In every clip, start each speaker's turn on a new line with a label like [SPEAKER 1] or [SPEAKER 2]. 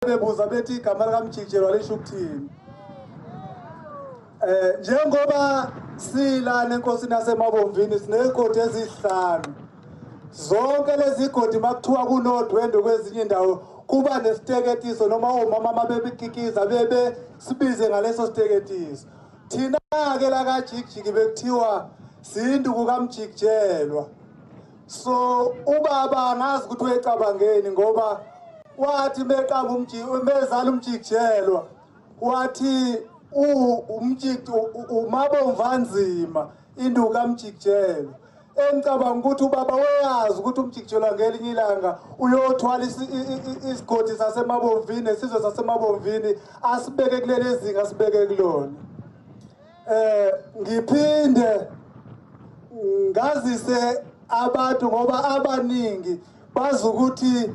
[SPEAKER 1] bebuza bethi igama likaMjikijelwa lisho ukuthini. Njengoba silana enkosini yaseMabomvini sinezigodi ezihlanu. Zonke lezi godi makuthiwa kunodwendwe kwezinye indawo kuba nesiteketiso noma omama mabebikikiza bebe sibize ngaleso siteketiso. Thina-ke la kaJikijiki bekuthiwa sinduku kaMjikijelwa. So ubaba angazi ukuthi wecabangeni ngoba wathi meqamba mezala uMjikijelwa wathi uMabomvanzima induku kaMjikijelwa. Engicabanga ukuthi ubaba uyazi ukuthi uMjikijelwa ngelinye ilanga uyothwala isigodi saseMabomvini nesizwe saseMabomvini asibeke kuleli zinga asibeke kulona. Ngiphinde ngazise abantu ngoba abaningi bazi ukuthi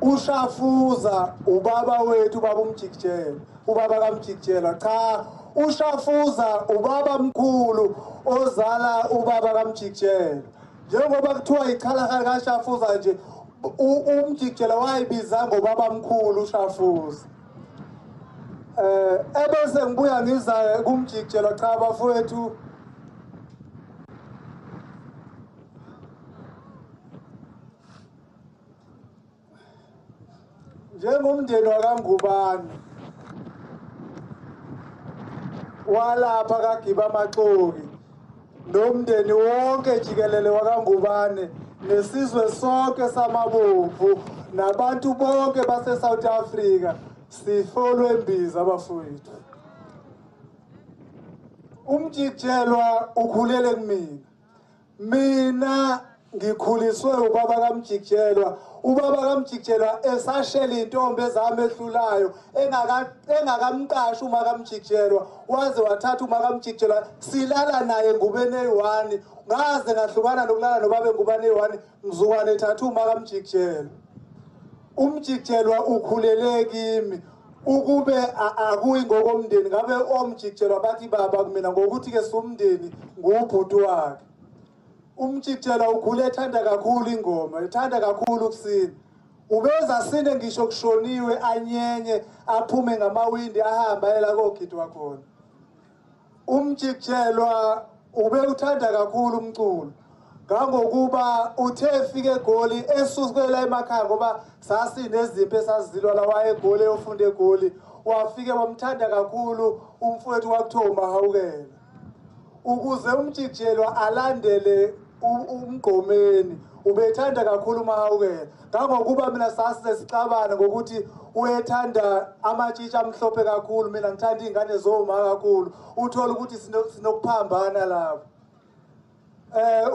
[SPEAKER 1] uShafuza ubaba wethu, ubaba uMjikijelwa, ubaba kaMjikijelwa. Cha, uShafuza ubaba mkhulu ozala ubaba kaMjikijelwa. Njengoba kuthiwa ichalaha kaShafuza nje, uMjikijelwa wayibiza ngobaba mkhulu uShafuza. Ebese ngibuya ngiza kuMjikijelwa. Cha bafowethu, njengomndeni wakaNgubane walapha kaGiba Amaxoki nomndeni wonke jikelele wakaNgubane nesizwe sonke samabomvu nabantu bonke base South Africa, sifolwe mbiza bafowethu. UMjikijelwa ukhulele kumina. Mina ngikhuliswe ubaba kaMjikijelwa. Ubaba kaMjikijelwa esashela intombi ezami ehlulayo engakamqashi uma kaMjikijelwa, waze wathatha uma kaMjikijelwa silala naye ngubeni eyi-1. Ngaze ngahlukana nokulala nobaba engubeni eyi-1 mzukwane ethatha uma kaMjikijelwa. UMjikijelwa ukhulele kimi. Ukube akuyi ngokomndeni ngabe oMjikijelwa bathi baba kumina, ngokuthi ke sumndeni ngubhuti wakhe. UMjikijelwa ukhule ethanda kakhulu ingoma, ethanda kakhulu ukusina. Ubeza sine ngisho kushoniwe anyenye aphume ngamawindi ahambe ayela kogidwa khona. UMjikijelwa ube uthanda kakhulu umculo, ngangokuba uthe efika eGoli esukela emakhaya ngoba sasinezimpi esazilwa la waye eGoli eyofunda eGoli, wafike wamthanda kakhulu umfowethu wakuthiwa uMahawukela. Ukuze uMjikijelwa alandele uMgqomeni ubethanda kakhulu uMahawukela, ngangokuba mina sasize sixabane ngokuthi uyethanda amatshitshi amhlophe kakhulu, mina ngithanda iy'ngane zoma kakhulu. Uthole ukuthi sinokuphambana lapho.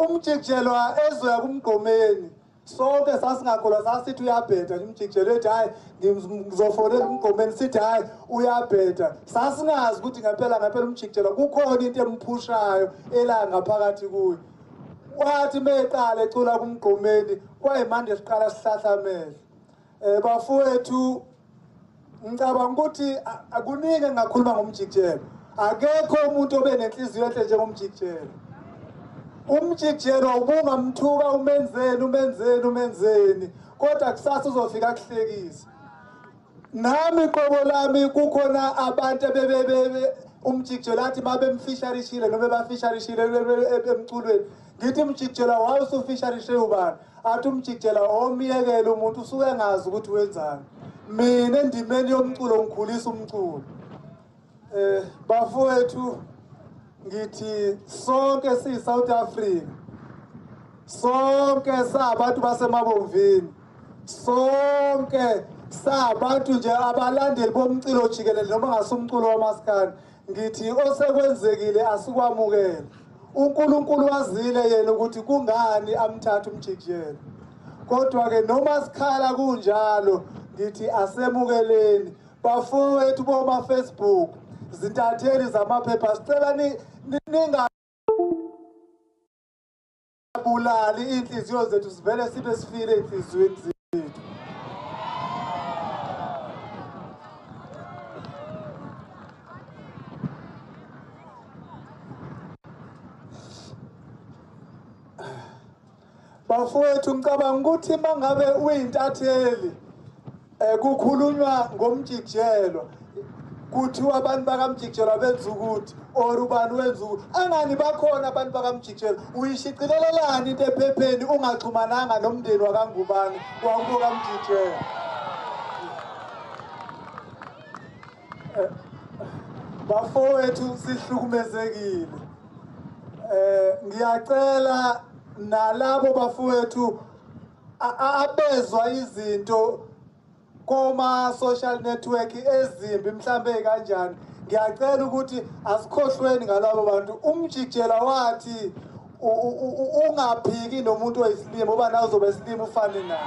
[SPEAKER 1] UMjikijelwa ezoya kuMgqomeni sonke sasingakholwa, sasithi uyabheda nje uMjikijelwa, ethi hayi ngizofonela uMgqomeni, sithi hayi uyabheda. Sasingazi ukuthi ngempela ngempela uMjikijelwa kukhona into emphushayo ela ngaphakathi kuye. Wathi meqala ecula kuMgqomeni kwayimanje siqala sihlahla amehlo. Bafowethu, ngicabanga ukuthi akuningi engingakhuluma ngoMjikijelwa. Akekho umuntu obe nenhliziyo enhle njengoMjikijelwa. UMjikijelwa ubungamthuka umenzeni umenzeni umenzeni, kodwa kusasa uzofika akuhlekise. Nami qobo lami kukhona abantu ebebebe uMjikijelwa athi babemfisharishile noma bafisharishile emculweni. Ngithi uMjikijelwa wawusufisharishe ubani? Athi uMjikijelwa omyekele umuntu usuke engazi ukuthi wenzani. Mina endimeni yomculo ngikhulisa umculo. Bafowethu, ngithi sonke siyi-South Africa, sonke sabantu baseMabomvini, sonke sabantu nje abalandeli bomculo jikelele noma ngasumculo wamaskandi. Ngithi osekwenzekile asikwamukele. uNkulunkulu wazile yena ukuthi kungani amthatha uMjikijelwa. Kodwa ke noma sikhala kunjalo ngithi asemukeleni. Bafowethu boma Facebook, zintatheli zamaphepha, sicela ningabulali inhliziyo zethu, sivele sibe sifile enhliziyweni zethu. Bafowethu, ngicabanga ukuthi mangabe uyintatheli Kukhulunywa ngomjikijelwa, kuthiwa abantu bakamjikijelwa benza ukuthi or ubani wenza ukuthi, angani bakhona abantu bakamjikijelwa. Uyishicilelelani into ephepheni ungaxhumananga nomndeni wakangubani wakubo kamjikijelwa? Bafowethu, sihlukumezekile. Ngiyacela nalabo bafowethu abezwa izinto koma social network ezimbi mhlambe kanjani, ngiyacela ukuthi asikhohlweni ngalabo bantu. Umjikijela wathi ungaphiki nomuntu oyisilima ngoba nawe uzobe isilima ufane naye.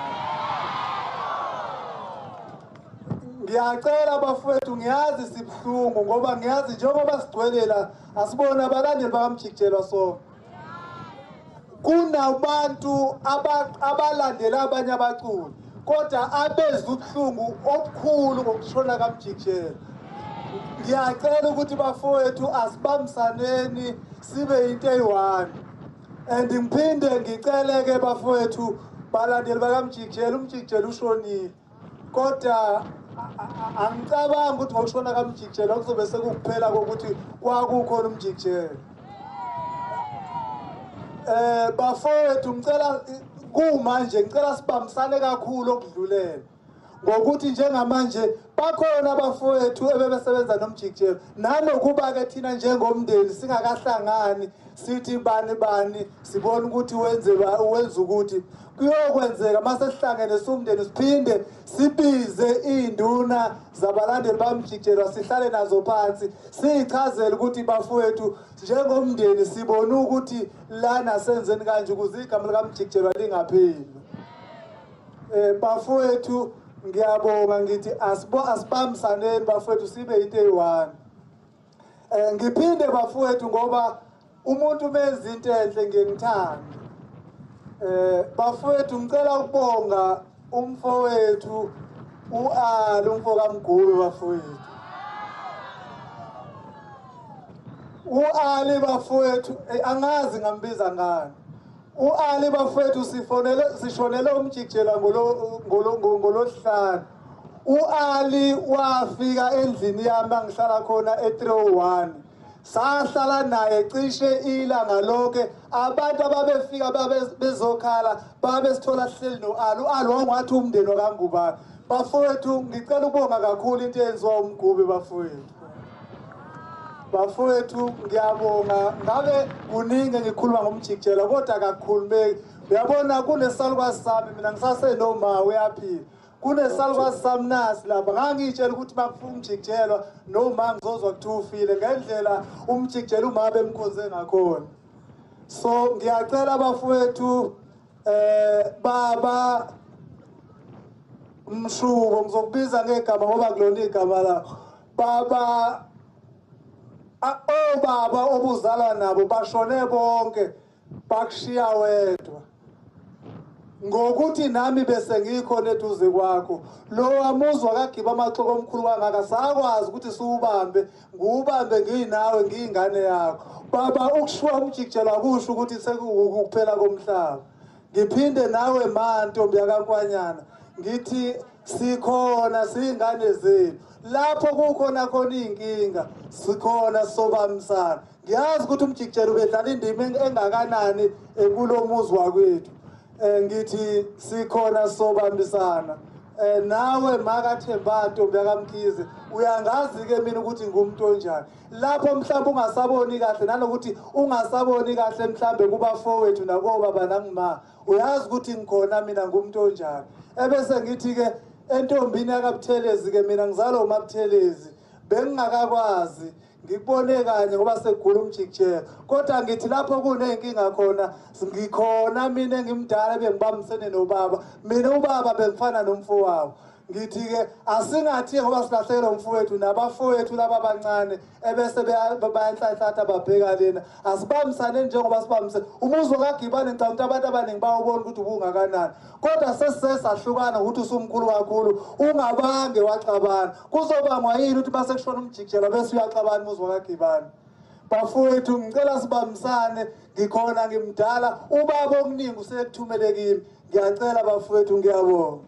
[SPEAKER 1] Ngiyacela bafowethu, ngiyazi sibuhlungu ngoba ngiyazi njengoba sigcwele la asibona abalandeli bakamjikijelwa, so kunabantu abalandela abanye abaculi kodwa abezwa ubuhlungu obukhulu ngokushona kamjikijelwa. Ngiyacela ukuthi bafowethu asibambisaneni sibe into eyi-one. And ngiphinde ngicele-ke bafowethu balandeli bakamjikijelwa, umjikijelwa ushonile, kodwa angicabangi ukuthi ngokushona kamjikijelwa kuzobe sekukuphela kokuthi kwakukhona umjikijelwa. Bafowethu, ngicela kumanje ngicela sibambisane kakhulu okudlulele, ngokuthi njengamanje bakhona abafowethu ebebesebenza nomjikijelwa, nanokuba-ke thina njengomndeni singakahlangani sithi bani bani sibone ukuthi wenza ukuthi kuyokwenzeka mase sihlangene siwumndeni siphinde sibize iy'nduna zabalandeli bamjikijelwa, sihlale nazo phansi siyichazele ukuthi bafowethu njengomndeni sibone ukuthi lana senzeni kanje ukuze igama likamjikijelwa lingapheli. Bafowethu, ngiyabonga, ngithi asibambisaneni bafowethu sibe into eyi-one. Ngiphinde bafowethu, ngoba umuntu menza into enhle ngiyengithanda. Bafowethu, ngicela ukubonga umfowethu u-Ali, umfo kaMgube bafowethu. U-Ali bafowethu, angazi ngambiza ngani. U-Ali bafowethu sishonele umjikijelwa ngolosihlanu. U-Ali wafika endlini yami angihlala khona e-301. Sahlala naye cishe ilanga lonke. Abantu ababefika bezokhala babesithola sihleli no-Ali. U-Ali wangathi umndeni wakangubani. Bafowethu, ngicela ukubonga kakhulu into eyenziwa umgube bafowethu. Bafowethu, ngiyabonga. Ngabe kuningi ngikhuluma ngomjikijelwa kodwa akakhulumeki. Uyabona kunesalukwazi sami mina ngisasenoma uyaphila. Kunesalukwazi sami nasi lapha, ngangitshela ukuthi makufuna umjikijelwa noma ngizozwa kuthiwa ufile ngendlela umjikijelwa uma bemkhonze ngakhona. So ngiyacela bafowethu, baba Mshubo, ngizokubiza ngegama ngoba kulona igama lakho. Baba, obaba obuzalwa nabo bashone bonke bakushiya wedwa. Ngokuthi nami bese ngikhona eduze kwakho, lo amuzwa kagiba amaxoko omkhulu kangaka sakwazi ukuthi siwubambe, ngiwubambe nginawe ngiyingane yakho. Baba, ukushiwa umjikijelwa kusho ukuthi sekuwukuphela komhlaba. Ngiphinde nawe ma ntombi yakankwanyana ngithi sikhona siyingane zenu. Lapho kukhona khona iy'nkinga sikhona sobambisana. Ngiyazi ukuthi umjikijelwa ubedlala indima engakanani kulo muzi wakwethu. Ngithi sikhona sobambisana. Nawe makaThemba ntombi yakamkhize, uyangazi-ke mina ukuthi ngumuntu onjani. Lapho mhlawumbe ungasaboni kahle, nanokuthi ungasaboni kahle mhlawumbe kubafowethu nakobaba nangima, uyazi ukuthi ngikhona mina ngumuntu onjani. Ebese ngithi-ke entombini yakaButhelezi-ke mina ngizalwa uMaButhelezi, bengingakakwazi ngikubone kanye ngoba sekugula umjikijelwa, kodwa ngithi lapho kuney'nkinga khona ngikhona mina engimdala bengibambisene nobaba. Mina ubaba bengifana nomfowabo. Ngithi-ke asingathi ngoba silahlekelwe umfowethu nabafowethu laba abancane ebese bayanhlanhlatha babheka lena, asibambisane njengoba sibambisene. Umuzi kaGibane ngicabanga ukuthi abantu abaningi bawubona ukuthi ubungakanani, kodwa sesisesahlukana ukuthi usumkhulu kakhulu ungabange waxabana. Kuzobangwa yini ukuthi base kushona umjikijelwa bese uyaxabana umuzi wakaGibane? Bafowethu, ngicela sibambisane, ngikhona ngimdala, ubaba okuningi usekuthumele kimi. Ngiyacela bafowethu, ngiyabonga.